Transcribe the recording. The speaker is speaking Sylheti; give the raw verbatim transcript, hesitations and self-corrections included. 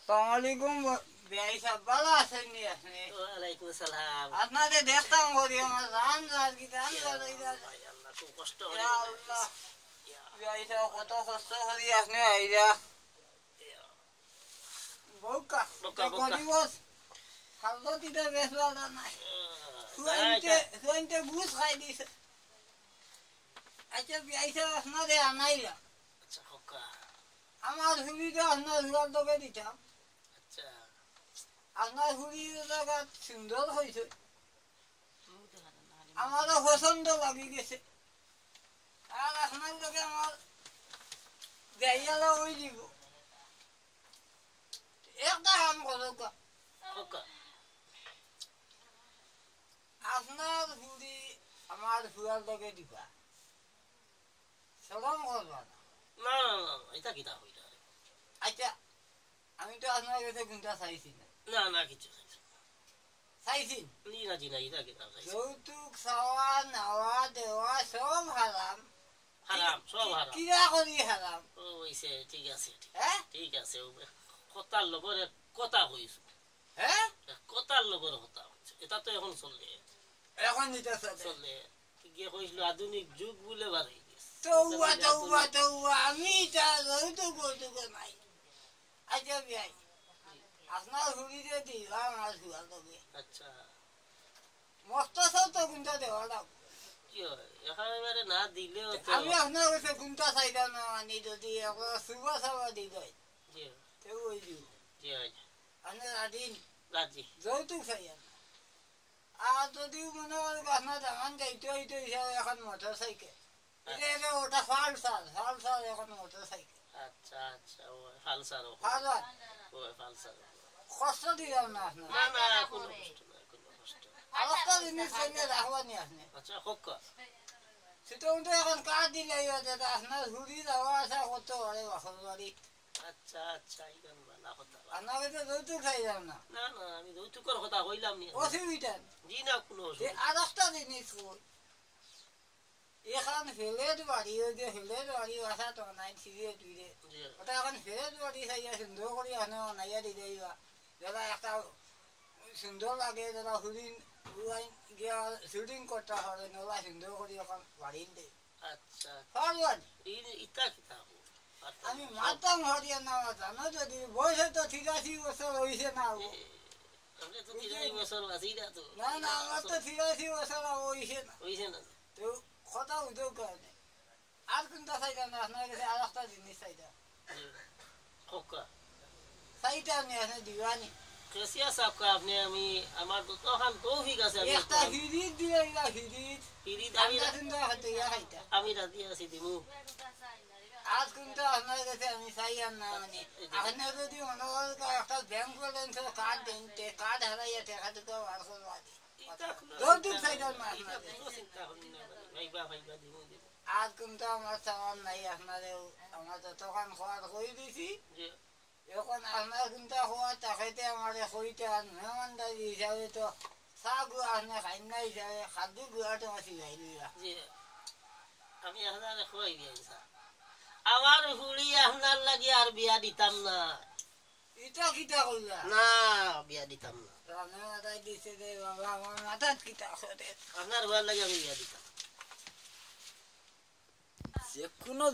আসসালামু আলাইকুম, ব-, বিআই সাব, ভালা আছইন নি আপনে? ওয়ালাইকুম আসসালাম। আপনারে দেখতাম করি, আমার জান যার কি জান ইয়া যার, এই যার। আল্লাহ, ভাই আল্লাহ, খুব কষ্ট করে ইয়া বলে আল্লাহ। গেছে। ইয়া। বিআই সাব, কত কষ্ট করি আপনে আইরা। ইয়া। বউকা, বউকা, যে বউকা। গরিব, হালত ইটা বেশ ভালা নাই। আহ, হুয়াইনতে, নাই, হুয়াইনতে ঘুষ খাই দিছে। আচ্ছা, বিআই সাব, আপনারে আনাইলাম। আচ্ছা, খোকা। আমার হুড়িটা আপনার হুয়ার লগে দিতাম। আচ্ছা। আপনার হুড়ির জাগাত সুন্দর হইছে। আমারও পছন্দ লাগি গেছে। আর আপনার লগে আমার বিয়াইয়ালা ওই দিব। একটা কাম করো গা। খোকা। আপনার হুড়ি আমার হুয়ার লগে দিবা। শরম করবা না। না, না, না, না, ইটা কিতা কইলা রে? আচ্ছা, আমি তো আপনার কাছে কুন্তা চাইছি না। না, না, কিচ্ছু চাইছি না। চাইছি? জি না, জি না, ইটা কিতা চাইছি? যৌতুক চাওয়া, নেওয়া, দেওয়া সব হারাম। হারাম, কি-, সব কি-, হারাম। কিরা করি হারাম? ও, অইছে, ঠিক আছে, ঠিক আছে। হ্যাঁ? ঠিক আছে, ও কথার লগরে কথা কইছো। হ্যাঁ? কথার লগরে কথা কইছো। ইটা তো এখন চলে। এখন ইটা চলে। চলে। গিয়ে কইছিল আধুনিক যুগ বুলে বাড়াই গেছে। তৌবা, তৌবা, তৌবা, আমি ইটা যৌতুক যৌতুক নাই। আচ্ছা বিয়াই, আপনার হুড়িরে দিবা আমার হুয়ার লগে। আচ্ছা। মস্ত সব তো কুন্তা দেওয়া লাগবো। কি হয়? একেবারে না দিলেও তো আমি আপনার কাছে কুন্তা চাইতাম না, মানে যদি একবার সুবা সাবা দিলাই। জি। তেও ওই দিব। জি, জি। আপনি রাজি? রাজি। যৌতুক চাই না। আর যদি মনে করেন আপনার দামান যাইতে হইতে হিসাবে এখন মোটর সাইকেল। এটা, এটা ওটা ফালসার, ফালসার এখন মোটর সাইকেল। আচ্ছা, আচ্ছা, ও ফালসার, ও। ফালসার। ও ফালসার। কষ্ট দিলাম না আপনার। না, না, কোনো কষ্ট নাই, কোনো কষ্ট নাই। আর একটা জিনিস চাইলে রাখবা নি আপনি। আচ্ছা, হোক। সেটা উঠে এখন কার দিলে ইয়ে যেটা আপনার হুড়ি যাওয়া আসা করতে পারে বাপের বাড়ি। আচ্ছা, আচ্ছা, এই গান বালা কথা। আপনার কাছে যৌতুক চাইলাম না। না, না, আমি যৌতুকর কথা কইলাম নি। অসুবিধা নেই। জি না, কোনো যে অসুবিধা নেই। আর একটা জিনিস কই, এখন ফেলের বাড়ি, ওই যে ফেলের বাড়ি বাসা তো নাই, সিরিয়ে টুইরে। জি। ওটা এখন ফেলের বাড়ি চাইয়া সুন্দর করি আনে বানাইয়া দিলে ইবা। যারা একটা সুন্দর লাগে, যারা হুরিন, হুয়াইন গিয়া শুটিং করতে পারে, ওলা সুন্দর করি এখন বাড়ি দে। আচ্ছা। ফরওয়ার্ড। এই যে ইতা কিতা হবো? আমি মাতাম হরিয়া না মাতাম, না যদি বয়সে তো তিরাশি বছর হইছে না হবো। এ, আমরা তো তিরাশি বছর বাঁচি না তো। না, না, আমার তো তিরাশি বছর আর হইছে না। হইছে না। তো কথা উঠেও কয় না। আর কোনটা চাইতাম না, আপনার কাছে আর একটা জিনিস চাইতাম। জি। খোকা। চাইতাম নি, আপনি দিবানি। কেসিয়া সাহেব কয় আপনি, আমি, আমার তো তখন তৌফিক আছে, আমি একটা হিরিত দিলে, ইয়া হিরিত। হিরিত আমি ঠান্ডা রা-, ঠান্ডা হয়তো ইয়া খাইতাম। আমি রাজি আছি, দিমু। আর কোনটা আপনার কাছে আমি চাই আর না, মানে, এই যে আপনি যদি মনে করেন একটা ব্যাংক ব্যালেন্সের কার্ড দেন, তে কার্ড হারাইয়া টেকা টুকা বার করবা দি। ইতা কোনো যৌতুক চিন্তা চাইতাম না, না ইতা আপনার কোনো কাছে। চিন্তা করি না, মানে, ভাইবা, ভাইবা, দিমু, দিমু। আর কিন্তু আমার চাওয়ার নাই, আপনারে আমার যতক্ষণ খোয়ার কই দিছি। জি। এখন আপনার কিন্তু খোয়ার তাকেতে আমারে কইতে আর মেহমানদারি হিসাবে তো চা গুয়া আপনি খাইন না হিসাবে খাদ্য গুয়া তো আমার শিখাই দিবা। জি। আমি আপনারে কই দিই, স্যার। আমার ফুড়ি আপনার লাগি আর বিয়া দিতাম না। ইটা কিতা কইলা? না, বিয়া দিতাম না। রানে মাথায় দিছে রে বাবা, আমার মাথাত কিতা করে? আপনার ফুয়ার লাগি আমি বিয়া দিতাম। যে কোনো